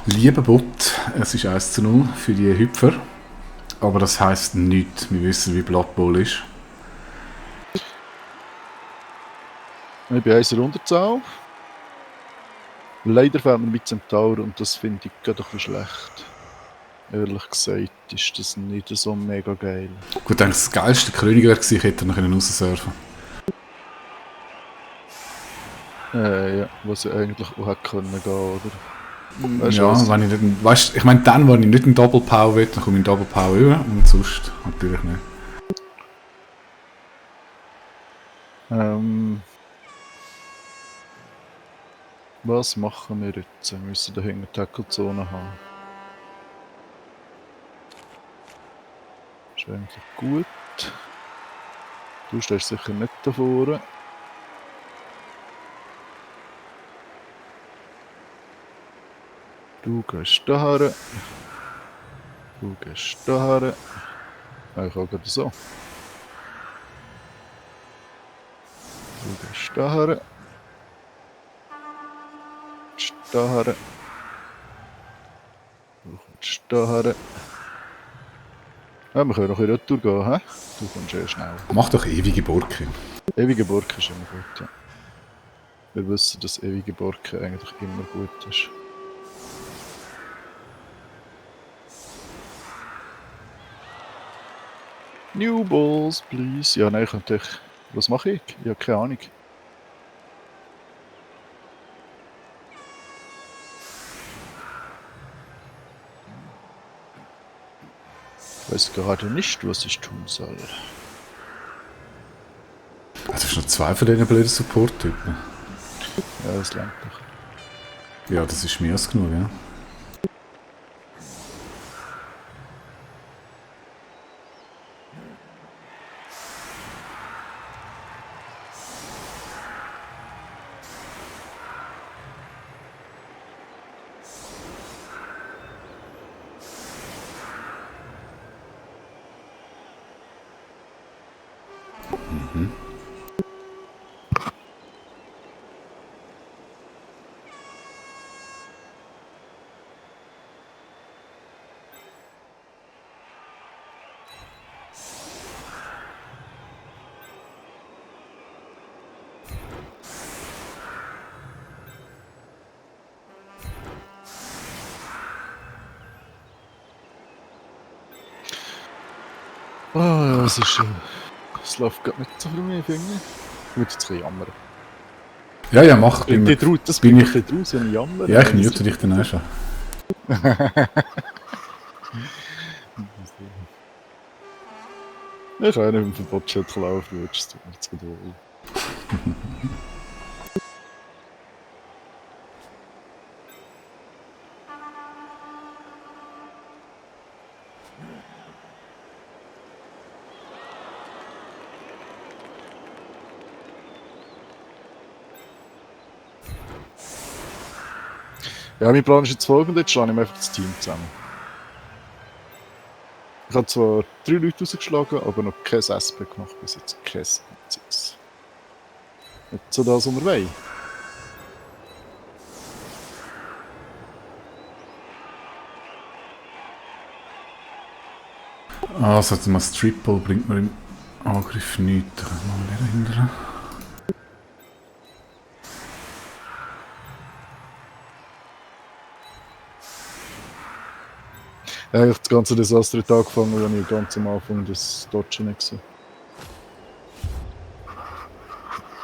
Lieber Bot, es ist 1:0 für die Hüpfer. Aber das heisst nichts. Wir wissen, wie Blood Bowl ist. Ich bin 1 Unterzahl. Leider fehlt mir mit Centaur und das finde ich gerade ein bisschen schlecht. Ehrlich gesagt ist das nicht so mega geil. Gut, ich denke, das geilste König wäre gewesen, ich hätte noch raussurfen Ja, was ja eigentlich auch hätte können gehen, oder? Weißt du Ja, was? wenn ich nicht, weißt, ich meine, dann, wenn ich nicht einen Double Power will, dann komme ich in Double Power über und sonst natürlich nicht. Was machen wir jetzt? Wir müssen dahinter Tackle-Zone haben. Ist eigentlich gut. Du stehst sicher nicht davor. Du gehst daher. Du gehst daher. Ich auch gerade so. Du gehst daher. Daher. Du kommst daher. Ja, wir können noch ein Retour gehen, hä? Du kommst sehr schnell. Mach doch ewige Burke. Ewige Burke ist immer gut, ja. Wir wissen, dass ewige Burke eigentlich immer gut ist. New Balls, please. Ja, nein, könnte ich. Was mache ich? Ich habe keine Ahnung. Ich weiß gerade nicht, was ich tun soll. Also, es ist noch 2 von diesen blöden Support-Typen. Ja, das lernt doch. Ja, das ist mehr als genug, ja. Ah, es ist. Es läuft gerade nicht so für mich, finde ich. Ich würde jetzt ein bisschen jammern. Ja, ja, mach. Das bringt bin dich raus, wenn ich jammere. Ja, ich mute dich dann auch schon. Ich kann ja nicht mit dem Verbotsschild laufen, würdest du mir jetzt wohl. Ja, mein Plan ist jetzt folgender, jetzt schlage ich mir einfach das Team zusammen. Ich habe zwar 3 Leute rausgeschlagen, aber noch kein SP gemacht bis jetzt. Kein einziges. Nicht so das, was wir wollen. Also, das Triple bringt mir im Angriff nichts. Da können wir nicht hindern. Eigentlich das ganze Desaster hat angefangen, als ich ganz am Anfang das Dodgen nicht gesehen.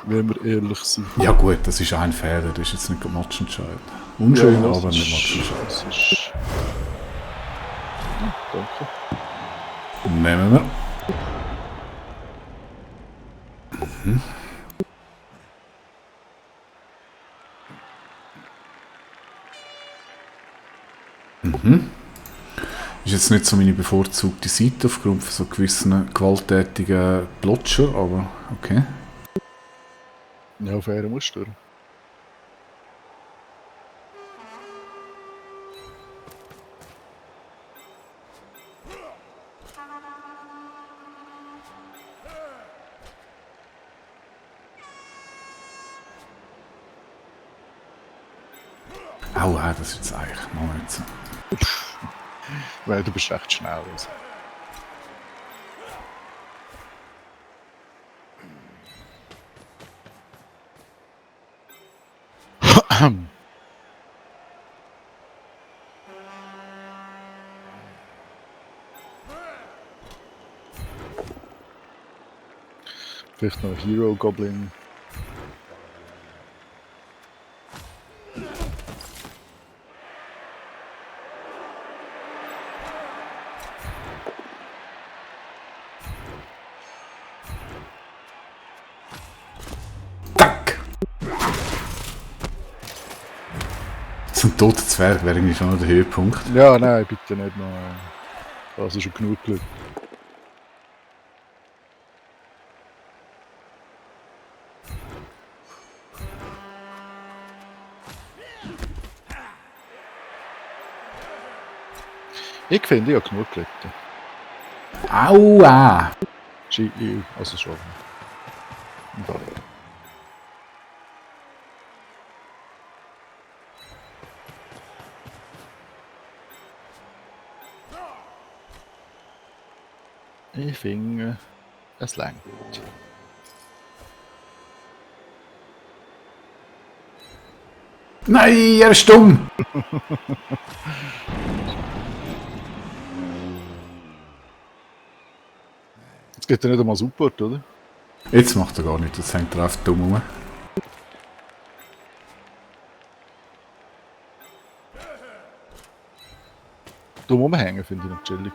Wenn wir ehrlich sind. Ja gut, das ist ein Fehler, das ist jetzt nicht matchentscheidend. Unschön, Ja, aber nicht matchentscheidend. Das ist... Ja, danke. Nehmen wir. Ist jetzt nicht so meine bevorzugte Seite aufgrund von so gewissen gewalttätigen Blotcher, aber okay. Ja, auf Ehre musst du. Au, das ist jetzt eigentlich noch nicht so. Weil du bist recht schnell. Also. Vielleicht noch Hero Goblin. Tack! So ein toter Zwerg wäre irgendwie schon noch der Höhepunkt. Ja, nein, bitte nicht noch. Das ist schon genug Glück. Ich finde, ich habe genug gelitten. Aua! Also schon. Im Fall. Ich finde, es längt. Nein, er ist stumm! Jetzt geht er nicht einmal Support, oder? Jetzt macht er gar nichts, jetzt hängt er auf dumm rum. Dumm rumhängen finde ich noch chillig.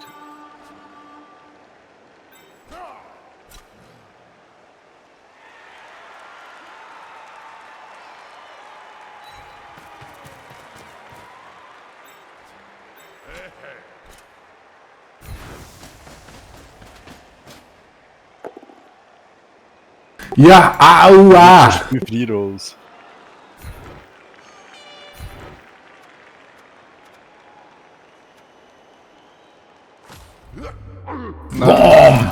Ja, aua! 5 Rerolls. Boom!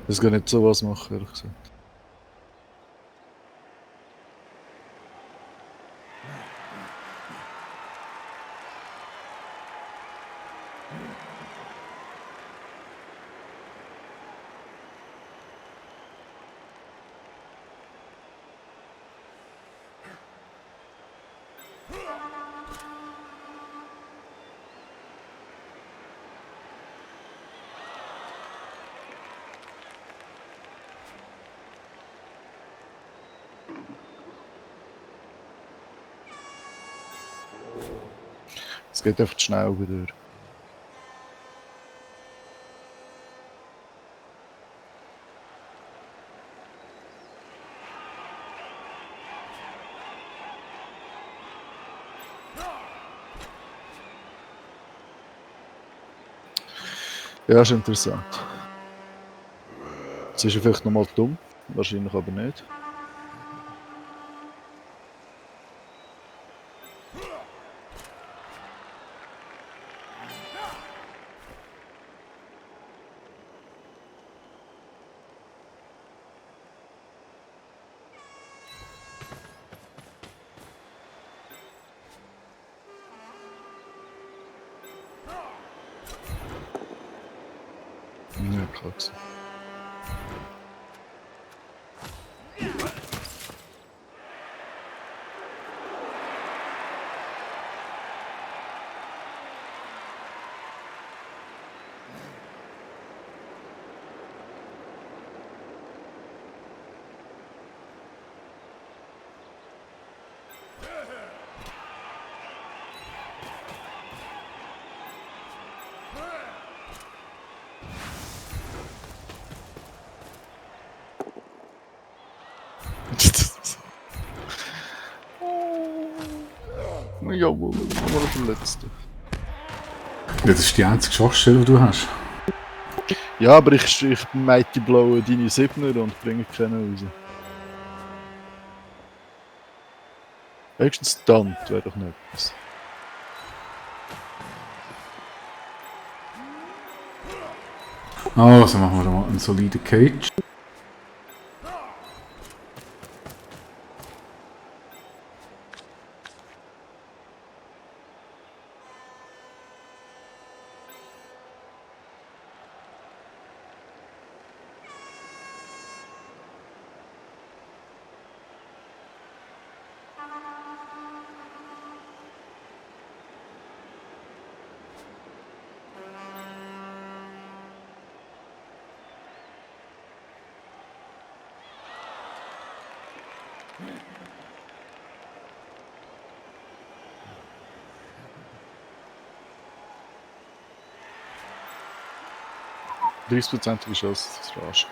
Das gar nicht sowas machen, ehrlich gesagt. Es geht einfach zu schnell wieder. Ja, ist interessant. Jetzt ist er vielleicht nochmal dumm, wahrscheinlich aber nicht. Ja, klar gewesen. Jawohl, nochmal der Letzte. Ja, das ist die einzige Schwachstelle, die du hast. Ja, aber ich mighty blowe deine Siebner und bringe keinen raus. Höchstens Stunt wäre doch nicht etwas. Also machen wir da mal einen soliden Cage. Ja. 30% Chance, das ist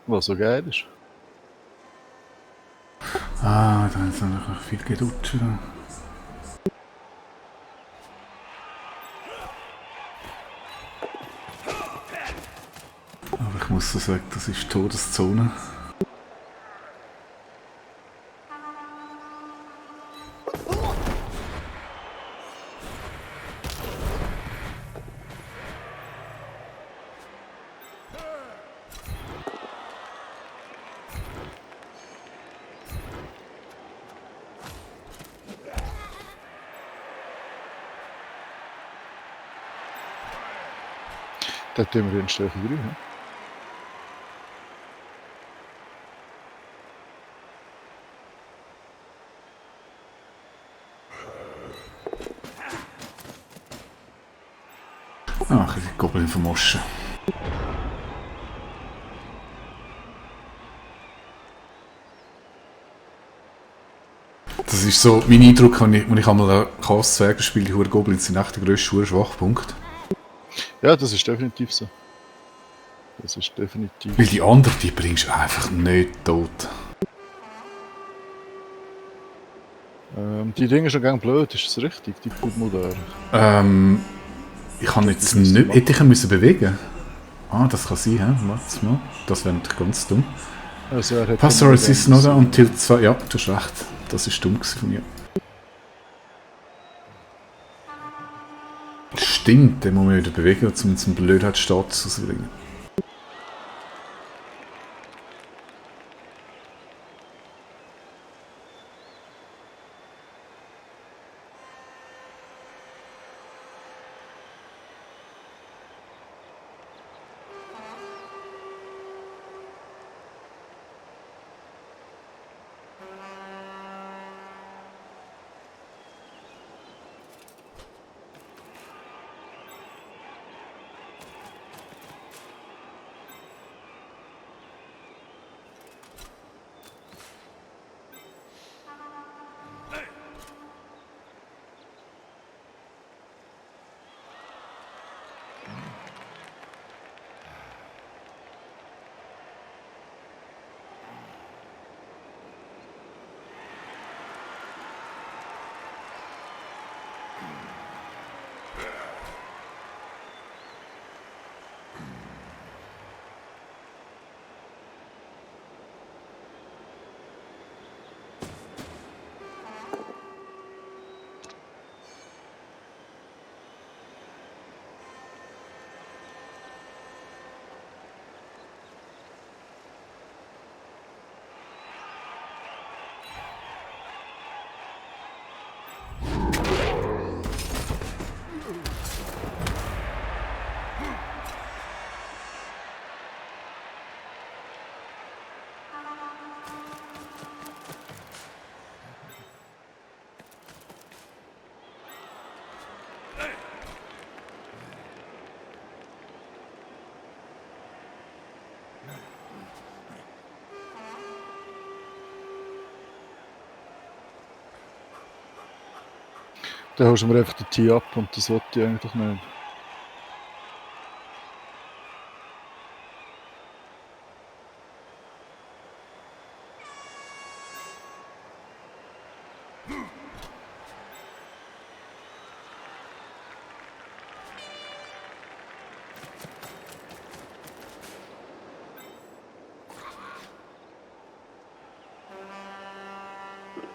was so geil ist. Ah, da ist noch viel gedutscht. Aber ich muss so sagen, das ist Todeszone. Da tun wir in Stärke 3. Ne? Ach, die Goblin vermoschen. Das ist so mein Eindruck, wenn ich einmal ein Chaos-Zwerg gespielt habe, die Goblins sind echt der grösste Schwachpunkt. Ja, das ist definitiv so. Das ist definitiv Weil die anderen, die bringst du einfach nicht tot. Die Dinge sind gang blöd, ist das richtig? Die Pummel Ich kann jetzt nicht... Hätte ich ihn müssen bewegen? Ah, das kann sein, hä? Warte mal. Das wäre natürlich ganz dumm. Also Password Resist oder until 2... Ja, du hast recht. Das ist dumm von mir. Stimmt, den muss man wieder bewegen, um zum Blödheitsstatus rauszubringen. Dann holst du mir einfach den Tee ab und das wollte ich eigentlich nicht.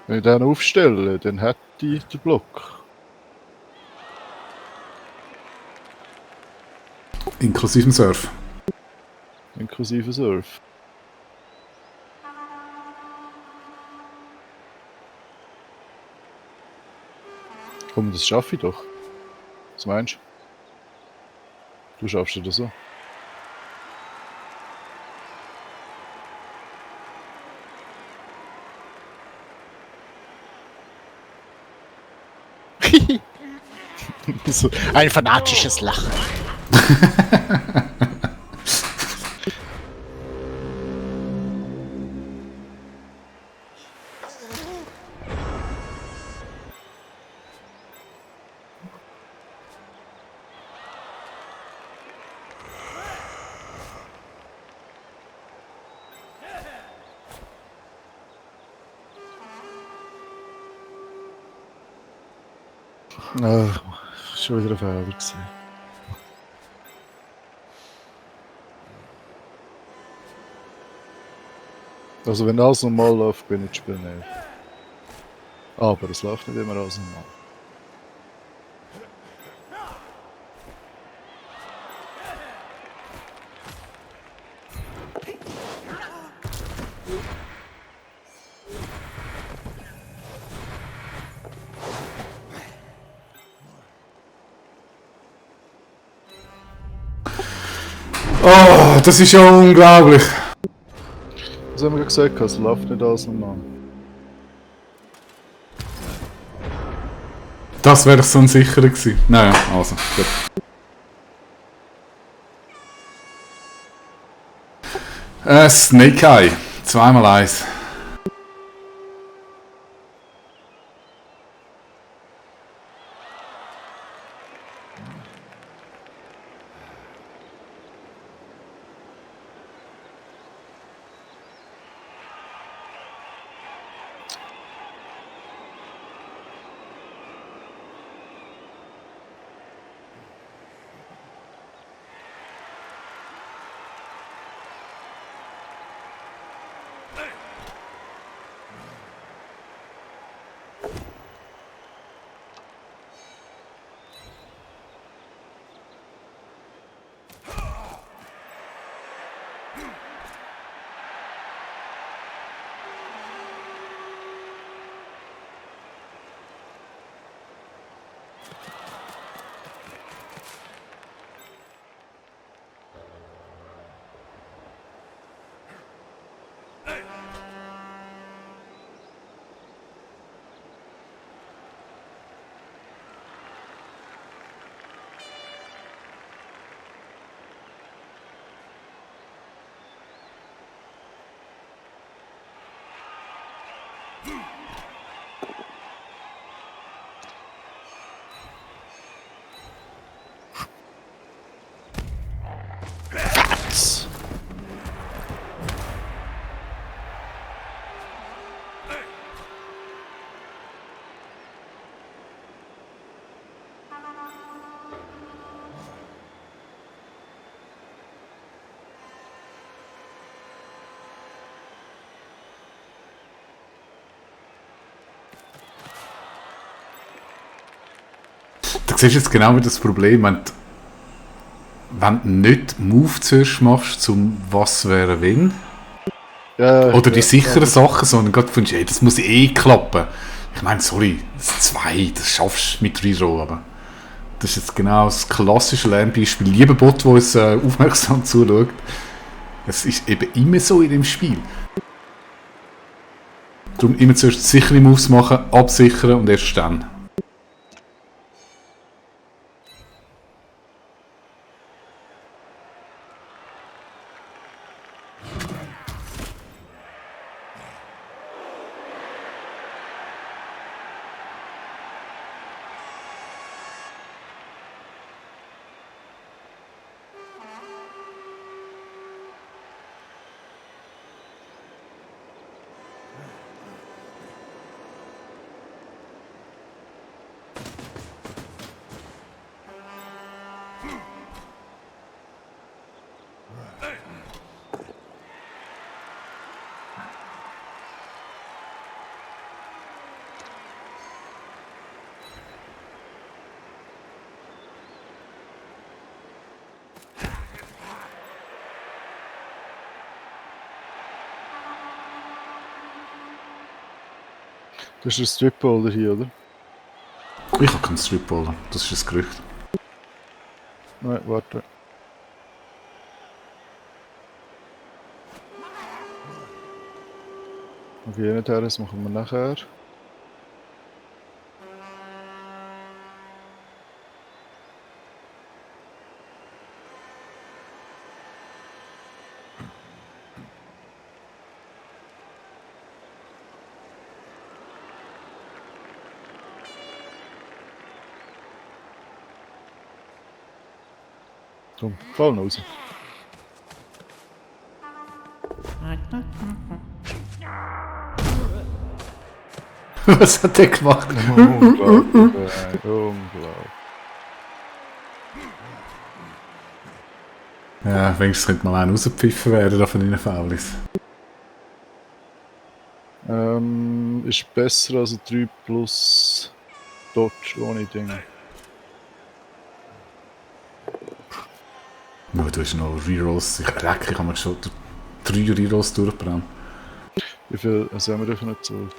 Wenn ich den aufstelle, dann hätte ich den Block. Inklusive dem Surf. Inklusive Surf. Komm, das schaffe ich doch. Was meinst du? Du schaffst das so. So, ein fanatisches Lachen. Schon wieder ein Fehler gewesen. Also wenn alles normal läuft, bin ich das Spiel nicht. Aber es läuft nicht immer alles normal. Oh, das ist ja unglaublich. Was haben wir gesagt? Es läuft nicht alles normal. Das wäre so ein sicherer gewesen. Naja, also, gut. Snake Eye. 2x1. Du siehst jetzt genau wieder das Problem, wenn du nicht Move zuerst machst, zum was wäre wenn. Ja, Oder die ja, sicheren ja. Sachen, sondern gerade findest, ey, das muss eh klappen. Ich meine, sorry, das 2, das schaffst du mit Reroll, aber das ist jetzt genau das klassische Lernbeispiel. Lieber Bot, der uns aufmerksam zuschaut, es ist eben immer so in dem Spiel. Darum immer zuerst sichere Moves machen, absichern und erst dann. Das ist ein Strip-Holder hier, oder? Ich habe keinen Strip-Baller, das ist ein Gerücht. Nein, warte. Okay, nicht her, das machen wir nachher. Komm, fall raus. Was hat der gemacht? Unglaublich, unglaublich. Ja, wenigstens könnte mal einen rausgepfiffen werden da von deinen Faulis. Ist besser als ein 3 plus Dodge ohne Ding. Ja, du hast noch Rerolls. Ich habe mir schon 3 Rerolls durchgebrannt. Wie viel haben wir dafür nicht zurück?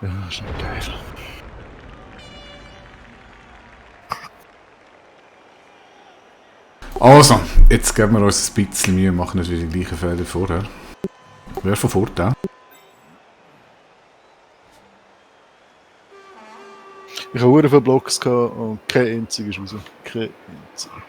Ja, schon geil. Also, jetzt geben wir uns ein bisschen Mühe und machen nicht wieder die gleichen Fehler wie vorher. Wäre von Vorteil. Ich habe sehr viele Blocks gehabt und kein einziger ist raus. Kein einziger.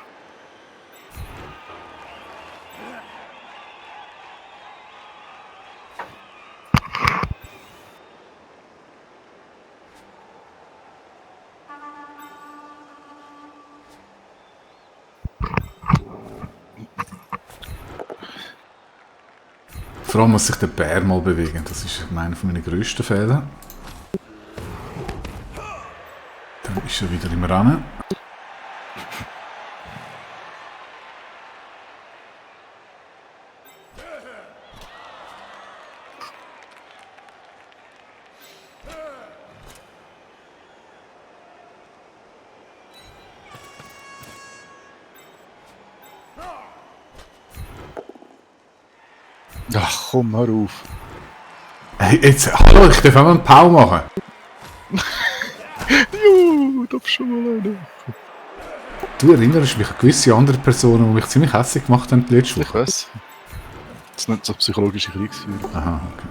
Vor allem muss sich der Bär mal bewegen. Das ist einer meiner grössten Fehler. Dann ist er wieder im Rennen. Ach komm, hör auf. Hey, jetzt, hallo, ich darf auch mal einen Pau machen. Juhu, darfst schon mal rein. Du erinnerst mich an gewisse andere Personen, die mich ziemlich hässlich gemacht haben die letzte Ich Woche. weiß. Das nennt sich psychologische Kriegsführung. Aha, okay.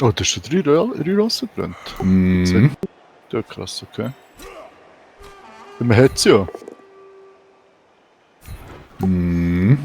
Oh, du hast schon drei Rosse gebrannt. Mhm. Ja, krass, okay. Ja, man hat es ja. Mhm.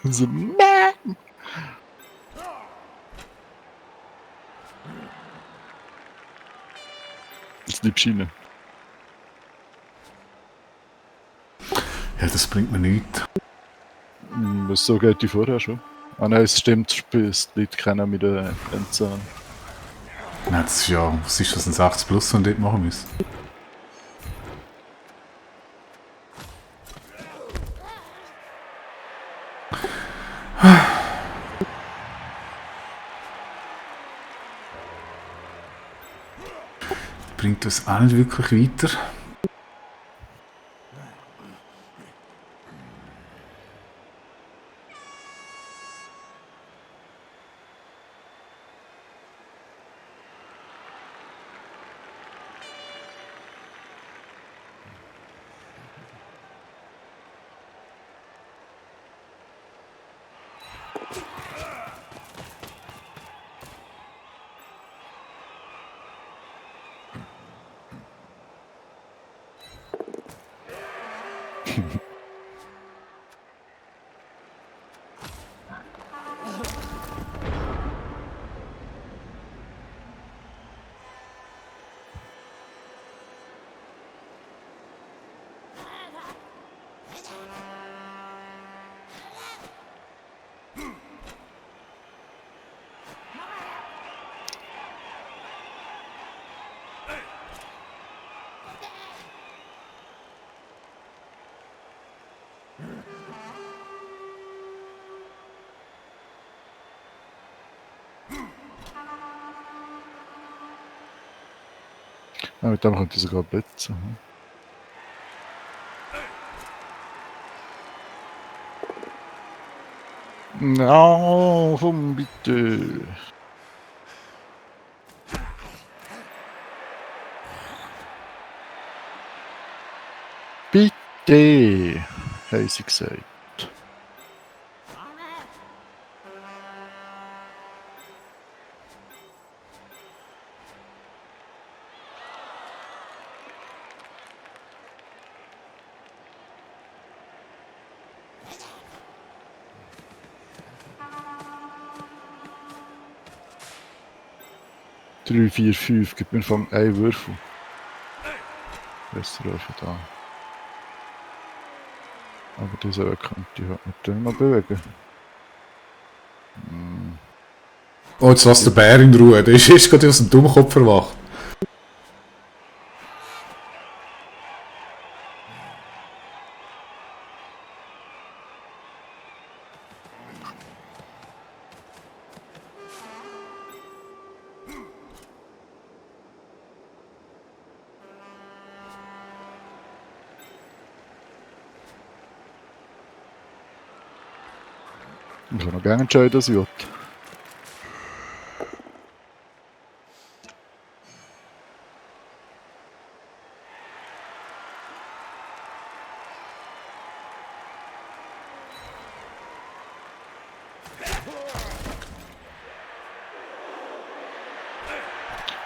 So, mäh. Jetzt bleibst du rein. Ja, das bringt mir nichts. So geht die vorher schon. Ah nein, es stimmt, es liegt keiner mit der Endzahn. Nein, das ist ja, was ist das, ein 60 Plus, was wir dort machen müssen? bringt uns auch nicht wirklich weiter. Ja, mit dem könnte ich sogar blitzen. Na, komm bitte. Bitte, haben sie gesagt. Drei, vier, fünf, gib mir von einen Würfel. Besser als da. Aber diese könnte ich halt mit dem noch bewegen. Oh, jetzt lass den Bär in Ruhe. Der ist erst gerade aus dem Dummkopf erwacht. Ich kann noch gerne entscheiden, dass ich will.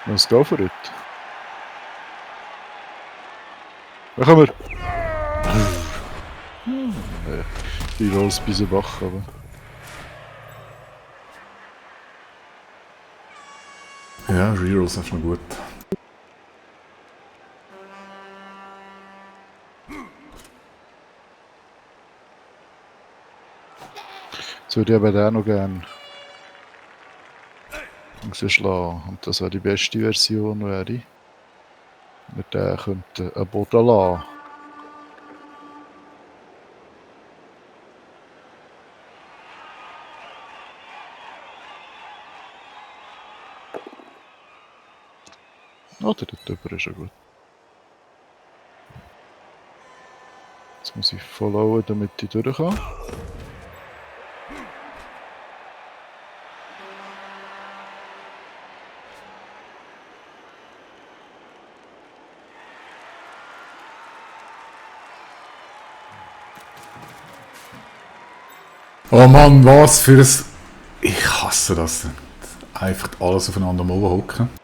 Let's go for it. Da kommen wir. Die Rolls ein bisschen wach, aber. Ja, Rerolls ist noch gut. Jetzt würde ich aber den noch gerne rausschlagen. Und das wäre die beste Version, wäre. Mit der könnte einen Boden lassen. Oder dort drüber ist ja gut. Jetzt muss ich followen, damit ich durchkomme. Oh Mann, was für ein... Ich hasse das. Einfach alles aufeinander am Oben hocken.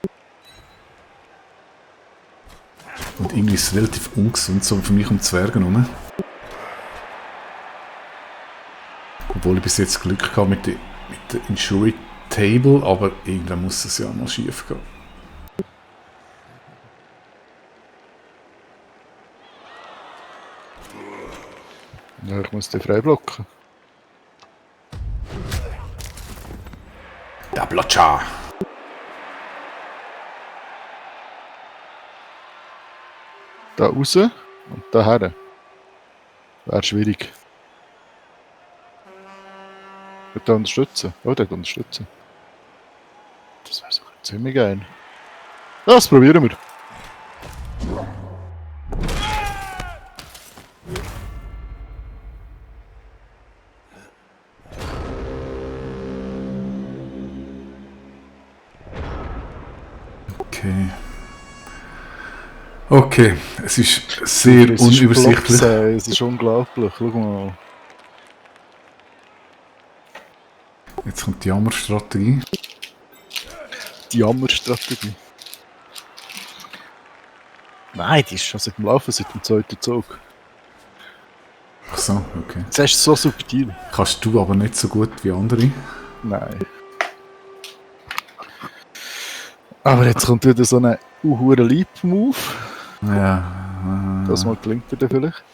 Und irgendwie ist es relativ ungesund, so für mich um Zwergen herum. Obwohl ich bis jetzt Glück hatte mit der Injury Table, aber irgendwann muss es ja mal schief gehen. Ja, ich muss den frei blocken. Der Blotcha! Da raus und da her. Wäre schwierig. Bitte unterstützen. Oh, der unterstützen. Das wäre sogar ziemlich geil. Das probieren wir. Okay. Okay, es ist sehr Es ist unübersichtlich. es ist unglaublich. Schau mal. Jetzt kommt die Jammerstrategie. Die Jammerstrategie. Nein, die ist schon seit dem Laufen, seit dem zweiten Zug. Ach so, okay. Das ist so subtil. Kannst du aber nicht so gut wie andere. Nein. Aber jetzt kommt wieder so ein hure Leap-Move. Ja. Das mal gelingt dir dann vielleicht.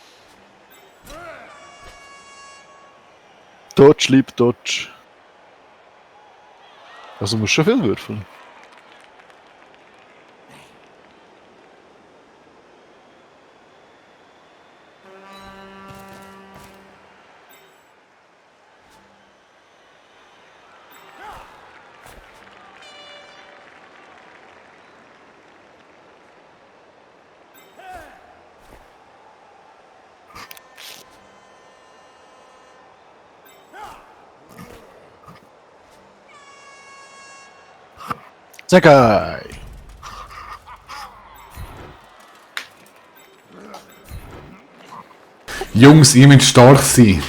Dodge, Leap, Dodge. Also musst du schon viel würfeln. Sehr geil. Jungs, ihr müsst stark sein.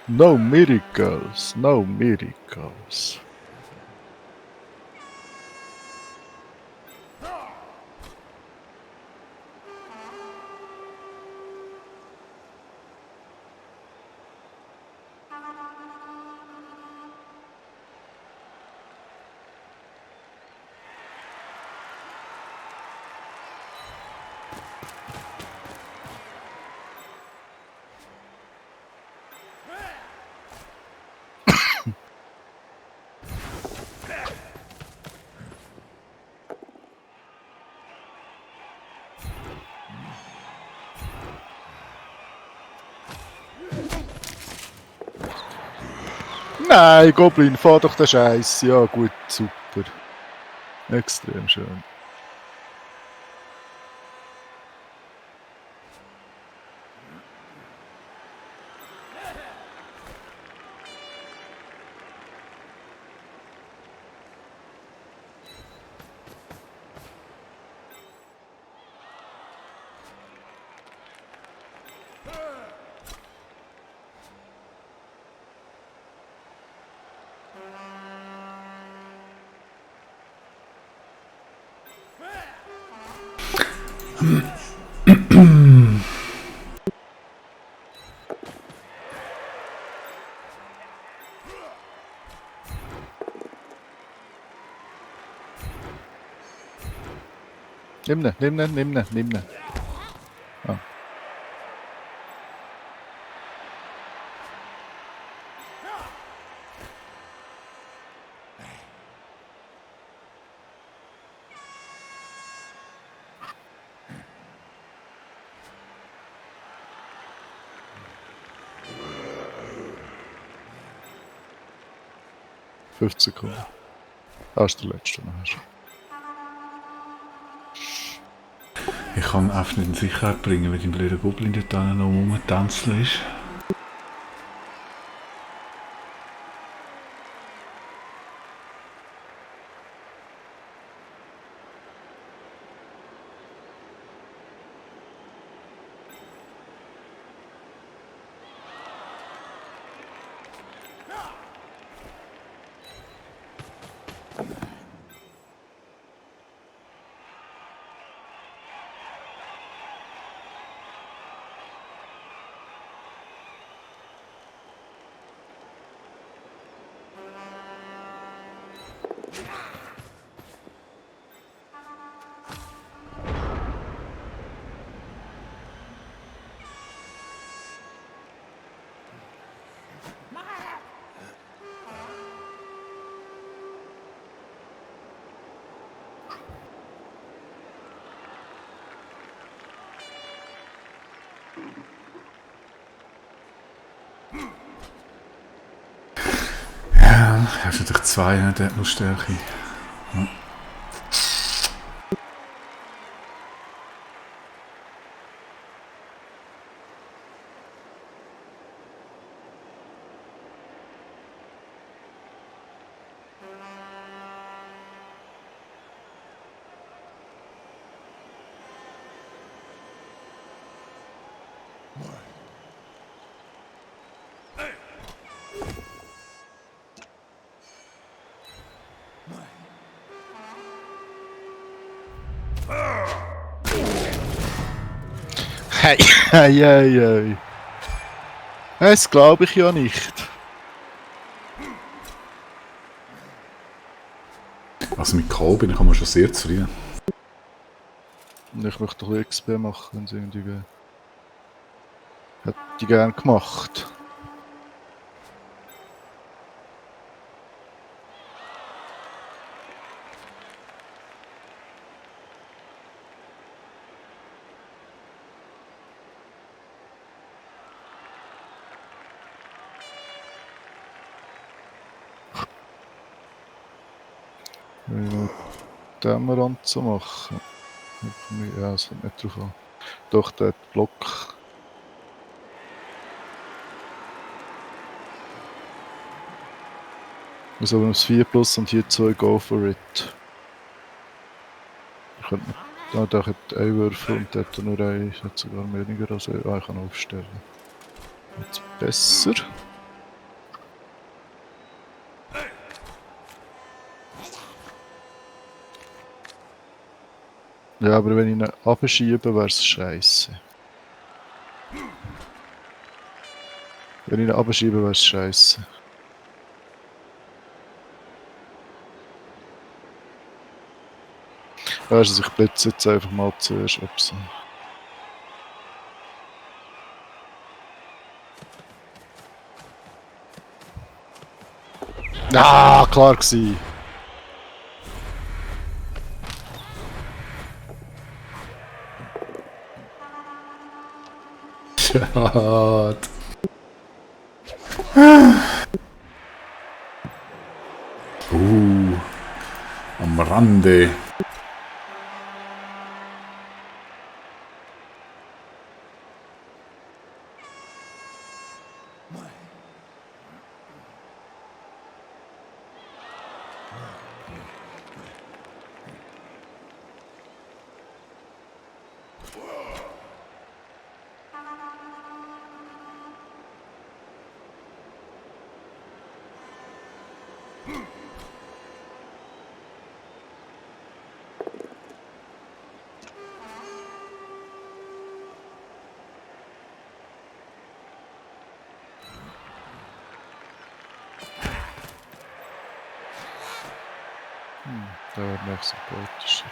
No miracles, no miracles. Nein, Goblin, fahr doch den Scheiß. Ja, gut, super. Extrem schön. Nimm ne. Ah. Sekunden. Das ist der letzte. Ich kann ihn einfach nicht in Sicherheit bringen, weil dein blöder Goblin dort noch rumtanzen ist. hast natürlich zwei, ne? Der hat nur Stärke. Ja. Hey, hey, hey, hey. Das glaube ich ja nicht. Also mit K bin ich aber schon sehr zufrieden. Und ich möchte doch ein XP machen, wenn es irgendwie geht. Hätte ich gern gemacht. Wenn ich noch Dämmerrand zu machen. Ja, es kommt nicht drauf an. Doch, der hat Block. Also wenn es 4 plus und hier 2 go for it. Ich könnte der hat einen Würfel und der hat nur einen. Ich hätte sogar weniger als einen. Ah, ich kann aufstellen. Jetzt besser. Ja, aber wenn ich ihn abschiebe, wäre es scheiße. Wenn ich ihn abschiebe, wäre es scheiße. Weißt du, ich blitze jetzt einfach mal zuerst, ob es. Ah, klar gsi. Schade. Am Rande. Der wäre noch sympathischer.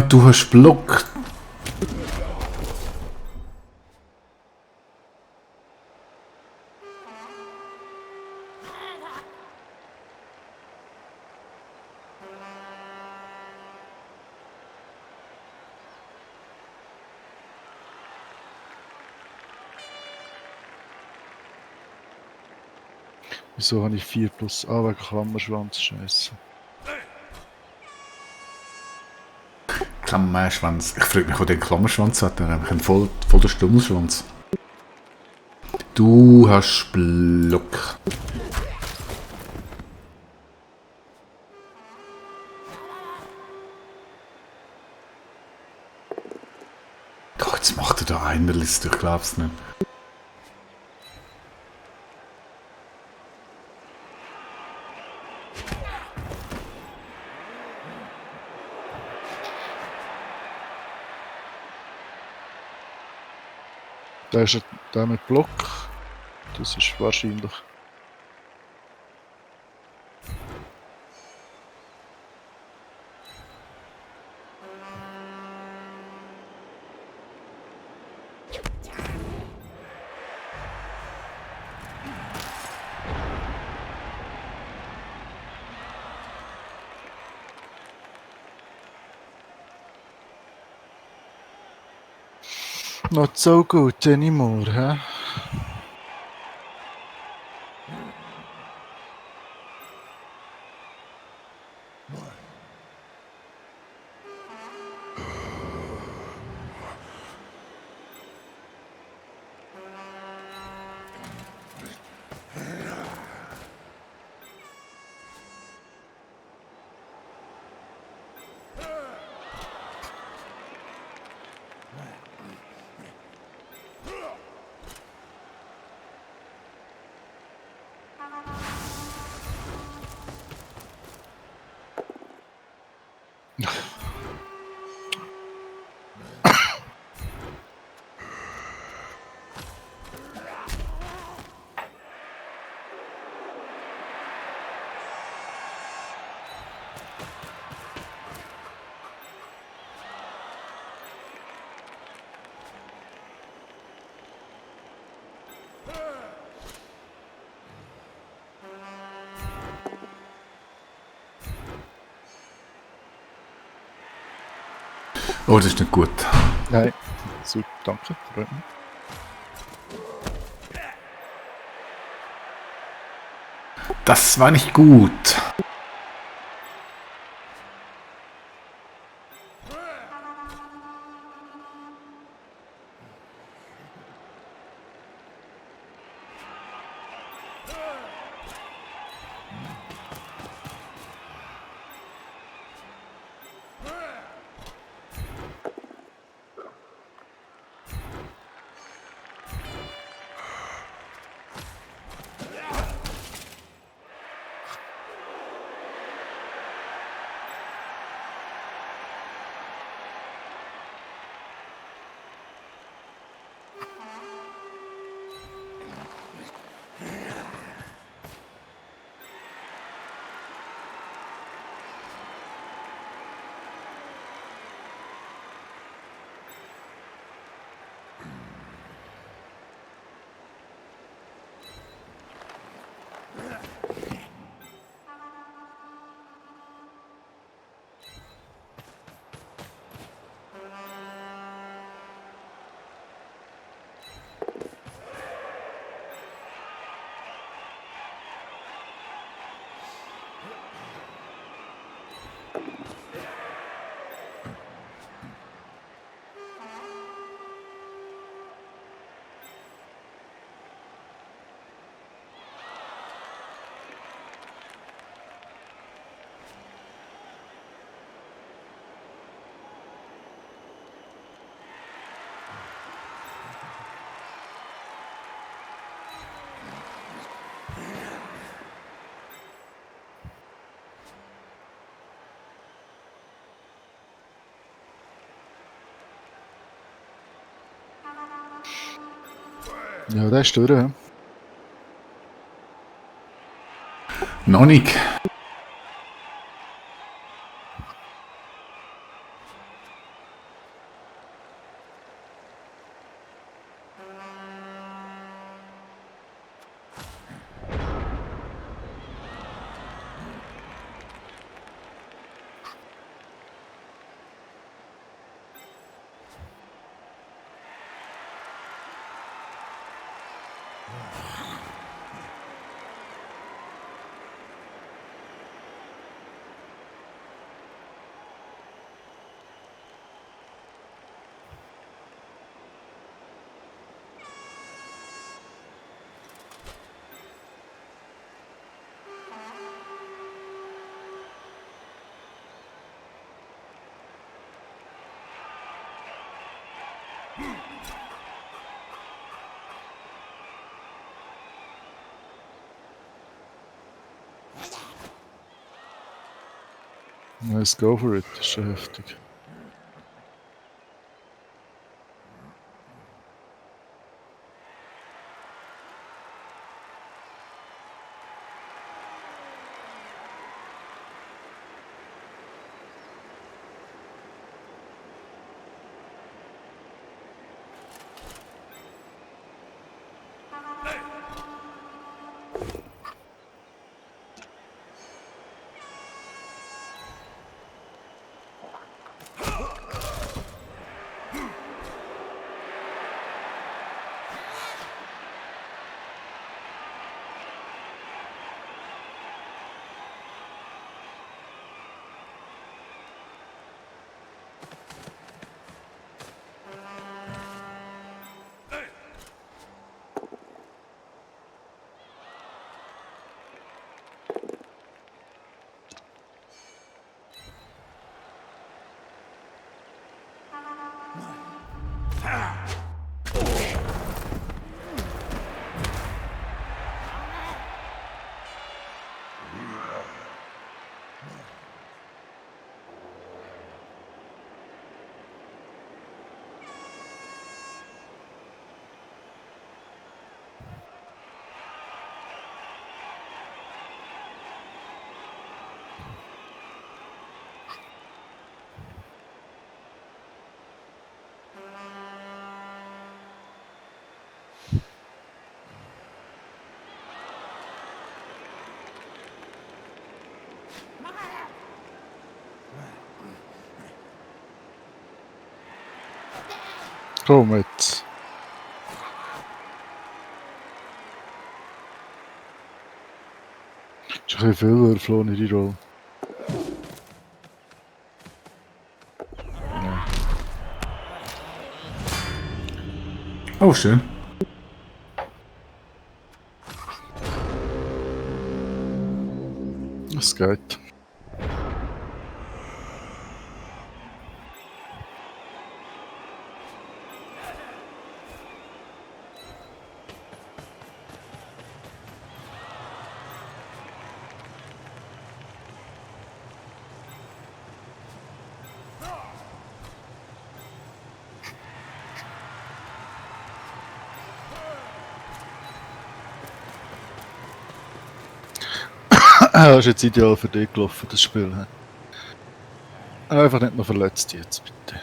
Du hast Block. Wieso habe ich 4 plus? Ah, wegen Klammerschwanz, scheiße. Klammerschwanz. Ich frage mich, wo der Klammerschwanz hat. Der hat einen voll der Stummelschwanz. Du hast Block. Gott, jetzt macht er da eine Liste, ich glaub's nicht. Der ist der mit Block. Das ist wahrscheinlich. Not so good anymore, hä? Oh, das ist nicht gut. Nein. Super, danke. Freut mich. Das war nicht gut. Ja, der ist durch, hä? Noch nicht. Let's go for it. Das ist schon heftig. Komm jetzt. Ist ein bisschen viel, er floh nicht die Roll. Oh, schön. Es geht. Das ist jetzt ideal für dich gelaufen, das Spiel. Einfach nicht noch verletzt jetzt, bitte.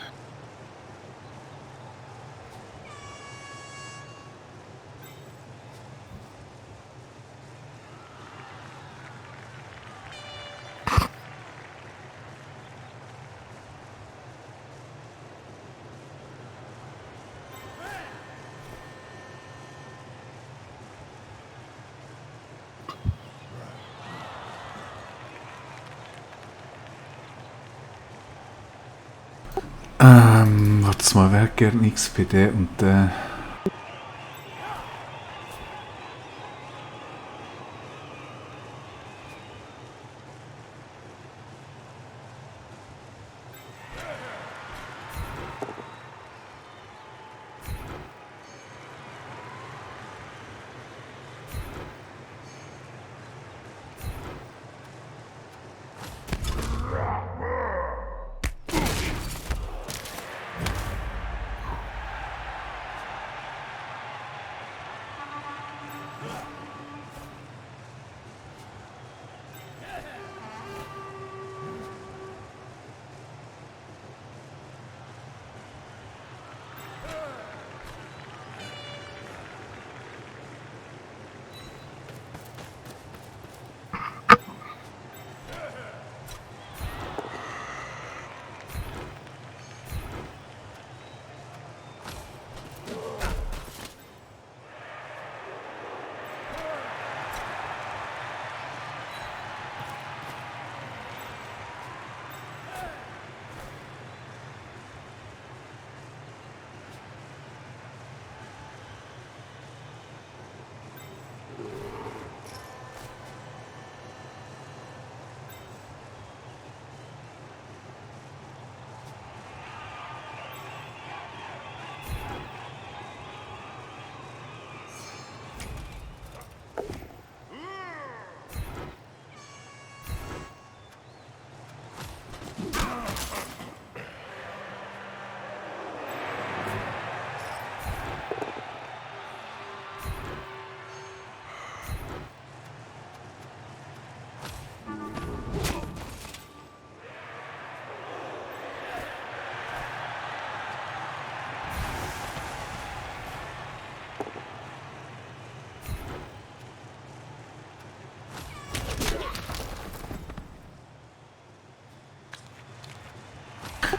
Warte mal, wer gerne XPD und der.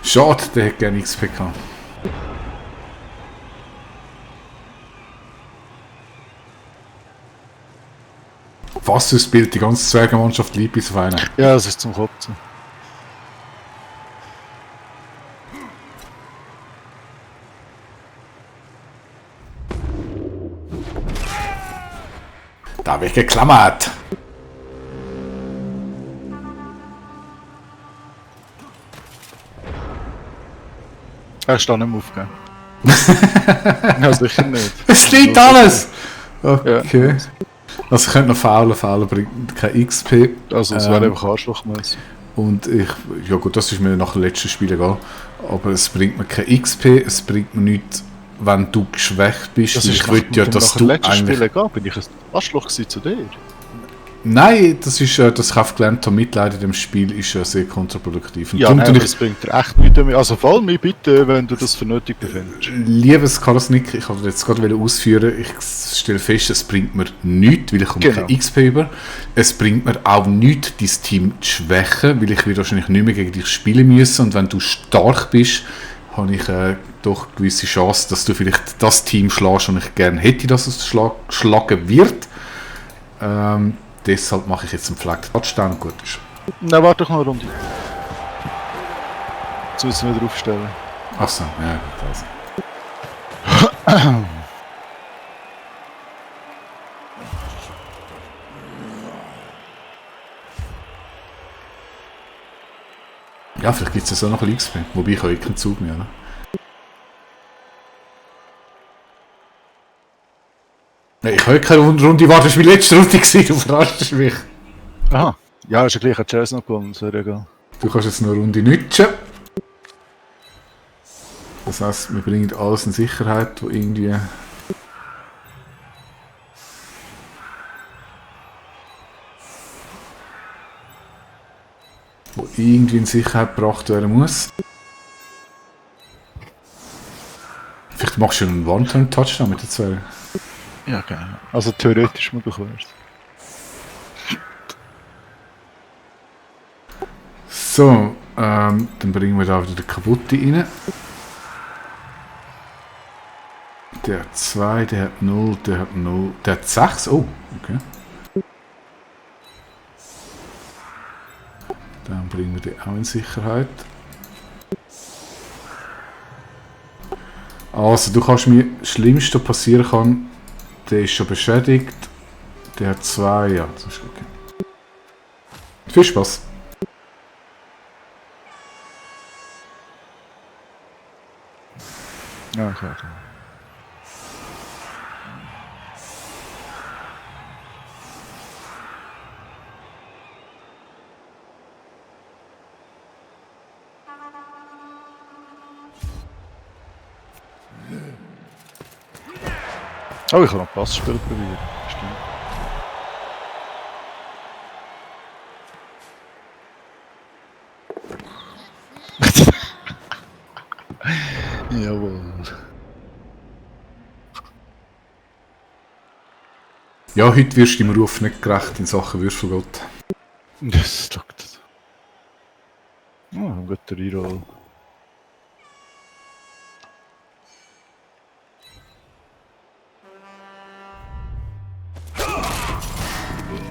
Schade, der hätte gerne XP gehabt. Was für ein Bild, die ganze Zwergenmannschaft liebt bis auf einen. Ja, es ist zum Kotzen. Da habe ich geklammert. Er ist da nicht mehr aufgegeben. Ja, sicher nicht. Es liegt alles! Okay. Ja. Also ich könnte noch faulen bringt kein XP. Also es wäre einfach arschlochmäßig. Und ja gut, das ist mir nach dem letzten Spiel egal. Aber es bringt mir kein XP, es bringt mir nichts, wenn du geschwächt bist. Das ist ich will ja, dass du letzten eigentlich... Spiel egal. Bin ich ein Arschloch gewesen zu dir? Nein, das ist, dass ich auch gelernt habe, Mitleid in dem Spiel ist sehr kontraproduktiv. Und Ja, darum nein, tue das bringt dir echt nichts mehr. Also fall mich bitte, wenn du das für nötig befindest. Liebes Karasnik, ich wollte jetzt gerade ausführen, ich stelle fest, es bringt mir nichts, weil ich komme kein XP über. Es bringt mir auch nichts, dein Team zu schwächen, weil ich will wahrscheinlich nicht mehr gegen dich spielen müssen. Und wenn du stark bist, habe ich doch eine gewisse Chance, dass du vielleicht das Team schlägst, und ich gerne hätte, dass es geschlagen wird. Deshalb mache ich jetzt einen Flag Touchdown, gut ist. Na, warte doch noch eine Runde. Jetzt müssen wir wieder aufstellen. Achso, ja, gut, also. Ja, vielleicht gibt es ja so noch ein XP, wobei ich habe keinen Zug mehr, oder? Nein, ich habe keine Runde warten, das war meine letzte Runde, du verarschst mich. Aha. Ja, ist ja gleich, hat Jazz noch gewonnen, das wäre egal. Du kannst jetzt noch eine Runde nutschen. Das heisst, wir bringen alles in Sicherheit, wo irgendwie... wo irgendwie in Sicherheit gebracht werden muss. Vielleicht machst du einen One-Turn-Touchdown mit den zwei. Ja, gerne. Also theoretisch möglich wär's. So, dann bringen wir da wieder den Kaputte rein. Der hat 2, der hat 0, der hat 0, der hat 6. Oh, okay. Dann bringen wir den auch in Sicherheit. Also, du kannst mir das Schlimmste passieren kann, der ist schon beschädigt. Der hat 2, ja, das ist okay. Viel Spaß. Ja, okay. Oh, ich kann noch Passspiel probieren. Stimmt. Jawohl. Ja, heute wirst du im Ruf nicht gerecht in Sachen Würfelgott. Das lockt. Oh, ein guter Reroll.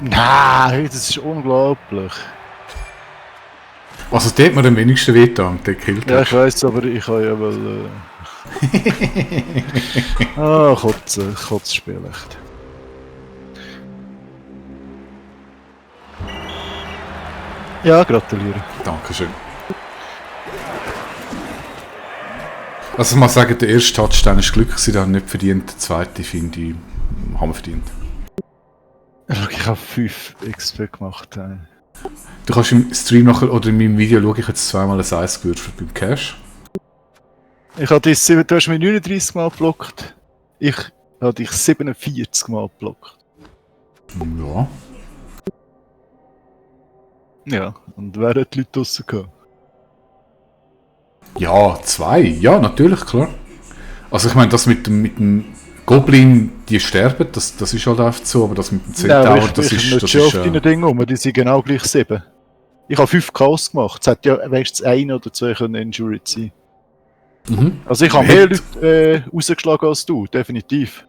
Nein, das ist unglaublich. Also, der hat mir am wenigsten wehgetan, der killt Ja, ich weiss, aber ich habe ja wohl. Kotzspiel echt. Ja, gratuliere. Dankeschön. Also, ich muss sagen, der erste Touchdown ist glücklich, der hat nicht verdient. Der zweite, finde ich, haben wir verdient. Ich habe 5 XP gemacht. Du kannst im Stream nachher, oder in meinem Video schaue ich jetzt zweimal ein Eis gewürfelt beim Cash. Ich habe dich, du hast mich 39 Mal geblockt. Ich habe dich 47 Mal geblockt. Ja. Ja, und wer hat die Leute draussen gehabt? Ja, 2. Ja, natürlich, klar. Also ich meine, das mit dem Goblin, die sterben, das ist halt einfach so, aber das mit dem Centaur, das ist... Ich schon auf deinen Dingen um, die sind genau gleich 7. Ich habe 5 Chaos gemacht, es hätte ja wenigstens 1 oder 2 können injured sein. Mhm. Also ich habe mehr Leute rausgeschlagen als du, definitiv.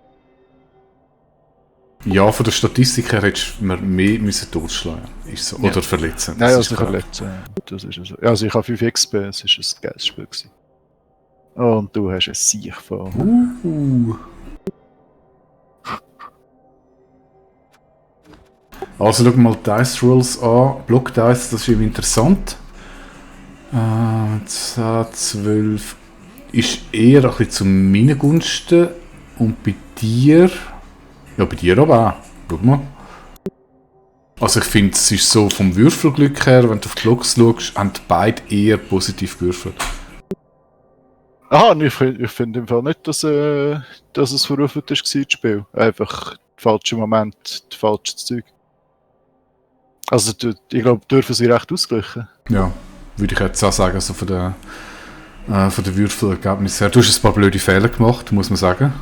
Ja, von der Statistik her hättest du mehr müssen totschlagen. Ist so. Ja. Oder verletzen. Nein, Das also ist ich verletzt. Das ist so. Also ich habe 5 XP, es war ein geiles Spiel gewesen. Oh, und du hast ein Sieg von. Also schau mal die Dice Rolls an. Block Dice, das ist eben interessant. 10, 12 ist eher ein bisschen zu meinen Gunsten. Und bei dir... Ja, bei dir aber auch. Schau mal. Also ich finde, es ist so vom Würfelglück her, wenn du auf die Logs schaust, haben beide eher positiv gewürfelt. Aha, ich finde im Fall nicht, dass es verrufen ist, das Spiel. Einfach der falsche Moment, das falsche Zeug. Also ich glaube, dürfen sie recht ausgleichen. Ja, würde ich jetzt auch sagen, also von der Würfelergebnis her. Du hast ein paar blöde Fehler gemacht, muss man sagen.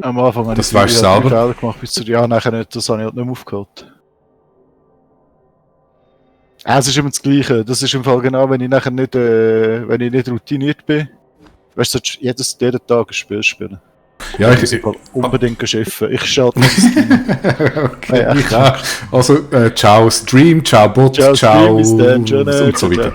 Am Anfang habe Das ich weißt du selber. Fehler gemacht, bis zu ja, nachher nicht, das habe ich halt nicht mehr aufgeholt. Es ist immer das Gleiche. Das ist im Fall genau, wenn ich nachher nicht, wenn ich nicht routiniert bin Weißt du, jeden Tag ein Spiel spielen. Ja, Ich unbedingt schiffen. Ich schalte das. okay, Ja. ja. Also, ciao Stream, ciao Bot, Ciao, ciao Stream, bis dann, und so weiter.